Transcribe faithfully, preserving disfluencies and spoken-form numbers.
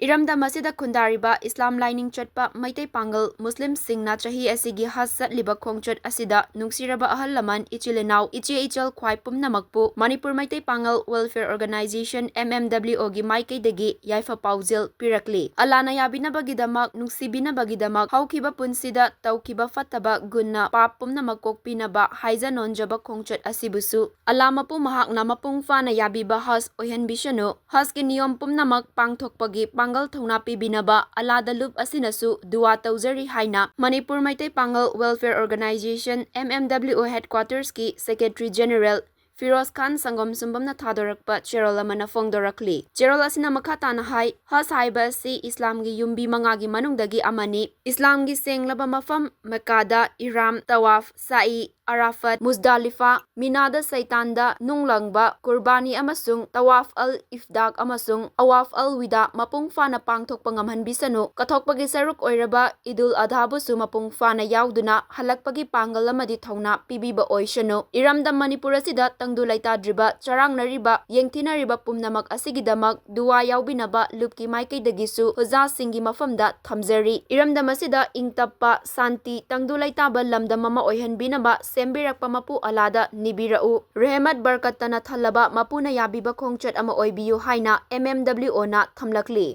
ꯏꯔꯝꯗꯝ ꯑꯁꯤꯗ ꯈꯨꯟꯗꯥꯔꯤꯕ ꯏꯁꯂꯥꯝ ꯂꯥꯏꯅꯤꯡ ꯆꯠꯄ ꯃꯩꯇꯩ ꯄꯥꯉꯜ ꯃꯨꯁꯂꯤꯝꯁꯤꯡꯅ ꯆꯍꯤ ꯑꯁꯤꯒꯤ ꯍꯖ ꯆꯠꯂꯤꯕ ꯈꯣꯡꯆꯠ ꯑꯁꯤꯗ ꯅꯨꯡꯁꯤꯔꯕ ꯑꯍꯜ ꯂꯃꯟ, ꯏꯆꯤꯜ ꯏꯅꯥꯎ, ꯏꯆꯦ ꯏꯆꯜ ꯈ꯭ꯋꯥꯏ ꯄꯨꯝꯅꯃꯛꯄꯨ ꯃꯅꯤꯄꯨꯔ ꯃꯩꯇꯩ ꯄꯥꯉꯜ Welfare Organisation, M M W O, ꯒꯤ ꯃꯥꯏꯀꯩꯗꯒꯤ ꯌꯥꯏꯐ ꯄꯥꯎꯖꯦꯜ ꯄꯤꯔꯛꯂꯤ꯫ ꯑꯜꯂꯥꯅ ꯌꯥꯕꯤꯅꯕꯒꯤꯗꯃꯛ, ꯅꯨꯡꯁꯤꯕꯤꯅꯕꯒꯤꯗꯃꯛ, ꯍꯧꯈꯤꯕ ꯄꯨꯟꯁꯤꯗ ꯇꯧꯈꯤꯕ ꯐꯠꯇꯕ ꯒꯨꯟꯅ ꯄꯥꯞ ꯄꯨꯝꯅꯃꯛ ꯀꯣꯛꯄꯤꯅꯕ ꯍꯥꯏꯖ ꯅꯣꯟꯖꯕ ꯈꯣꯡꯆꯠ ꯑꯁꯤꯕꯨꯁꯨ ꯑꯜꯂꯥ ꯃꯄꯨ ꯃꯍꯥꯛꯅ ꯃꯄꯨꯡ ꯐꯥꯅ ꯌꯥꯕꯤꯕ ꯍꯖ ꯑꯣꯏꯍꯟꯕꯤꯁꯅꯨ꯫ ꯍꯖꯀꯤ ꯅꯤꯌꯣꯝ ꯄꯨꯝꯅꯃꯛ ꯄꯥꯡꯊꯣꯛꯄꯒꯤ ꯄꯥꯡꯒꯜ ꯊꯧꯅꯥ ꯄꯤꯕꯤꯅꯕ ꯑꯜꯂꯥꯗ ꯂꯨꯞ ꯑꯁꯤꯅꯁꯨ ꯗꯨꯋꯥ ꯇꯧꯖꯔꯤ ꯍꯥꯏꯅ ꯃꯅꯤꯄꯨꯔ ꯃꯩꯇꯩ ꯄꯥꯉꯜ Welfare Organisation, M M W O Headquarters ꯀꯤ Secretary General ꯐꯤꯔꯣꯖ ꯈꯥꯟ ꯁꯪꯒꯣꯝ ꯁꯨꯝꯕꯝꯅ ꯊꯥꯗꯣꯔꯛꯄ ꯆꯦꯔꯣꯜ ꯑꯃꯅ ꯐꯣꯡꯗꯣꯔꯛꯂꯤ꯫ ꯆꯦꯔꯣꯜ ꯑꯁꯤꯅ ꯃꯈꯥ ꯇꯥꯅ ꯍꯥꯏ, ꯍꯖ ꯍꯥꯏꯕ ꯑꯁꯤ ꯏꯁꯂꯥꯝꯒꯤ ꯌꯨꯝꯕꯤ ꯃꯉꯥꯒꯤ ꯃꯅꯨꯡꯗꯒꯤ ꯑꯃꯅꯤ꯫ ꯏꯁꯂꯥꯝꯒꯤ ꯁꯦꯡꯂꯕ ꯃꯐꯝ ꯃꯦꯀꯥꯗ ꯏꯔꯥꯝ, ꯇꯋꯥꯐ, ꯁꯥꯏ, ꯑꯔꯥꯐꯠ, ꯃꯨꯖꯗꯥꯂꯤꯐꯥ, ꯃꯤꯅꯥꯗ ꯁꯩꯇꯥꯟꯗ ꯅꯨꯡ ꯂꯪꯕ, ꯀꯨꯔꯕꯥꯅꯤ ꯑꯃꯁꯨꯡ ꯇꯋꯥꯐ ꯑꯜ ꯏꯐꯗꯥꯛ ꯑꯃꯁꯨꯡ ꯑꯋꯥꯐ ꯑꯜ ꯋꯤꯗꯥ ꯃꯄꯨꯡ ꯐꯥꯅ ꯄꯥꯡꯊꯣꯛꯄ ꯉꯝꯍꯟꯕꯤꯁꯅꯨ꯫ ꯀꯠꯊꯣꯛꯄꯒꯤ ꯁꯔꯨꯛ ꯑꯣꯏꯔꯕ ꯏꯗꯨꯜ ꯑꯙꯥꯕꯨꯁꯨ ꯃꯄꯨꯡ ꯐꯥꯅ ꯌꯥꯎꯗꯨꯅ ꯍꯜꯂꯛꯄꯒꯤ ꯄꯥꯡꯒꯜ ꯑꯃꯗꯤ ꯊꯧꯅꯥ ꯄꯤꯕꯤꯕ ꯑꯣꯏꯁꯅꯨ꯫ ꯏꯔꯝꯗꯝ ꯃꯅꯤꯄꯨꯔ ꯑꯁꯤꯗ ꯇꯪꯗꯨ ꯂꯩꯇꯥꯗ꯭ꯔꯤꯕ, ꯆꯔꯥꯡꯅꯔꯤꯕ, ꯌꯦꯡꯊꯤꯅꯔꯤꯕ ꯄꯨꯝꯅꯃꯛ ꯑꯁꯤꯒꯤꯗꯃꯛ ꯗꯨꯋꯥ ꯌꯥꯎꯕꯤꯅꯕ ꯂꯨꯞꯀꯤ ꯃꯥꯏꯀꯩꯗꯒꯤꯁꯨ ꯑꯣꯖꯥꯁꯤꯡꯒꯤ ꯃꯐꯝꯗ ꯊꯝꯖꯔꯤ꯫ ꯏꯔꯝꯗꯝ ꯑꯁꯤꯗ ꯏꯪ ꯇꯞꯄ, ꯁꯥꯟꯇꯤ, ꯇꯪꯗꯨ ꯂꯩꯇꯥꯕ ꯂꯝꯗꯝ ꯑꯃ ꯑꯣꯏꯍꯟꯕꯤꯅꯕ ꯁꯦꯝꯕꯤꯔꯛꯄ ꯃꯄꯨ ꯑꯂꯥꯗ ꯅꯤꯕꯤꯔꯛꯎ꯫ ꯔꯦꯍꯃꯠ ꯕꯔꯀꯠꯇꯅ ꯊꯜꯂꯕ ꯃꯄꯨꯅ ꯌꯥꯕꯤꯕ ꯈꯣꯡꯆꯠ ꯑꯃ ꯑꯣꯏꯕꯤꯌꯨ ꯍꯥꯏꯅ M M W O ꯅ ꯊꯝꯂꯛꯂꯤ꯫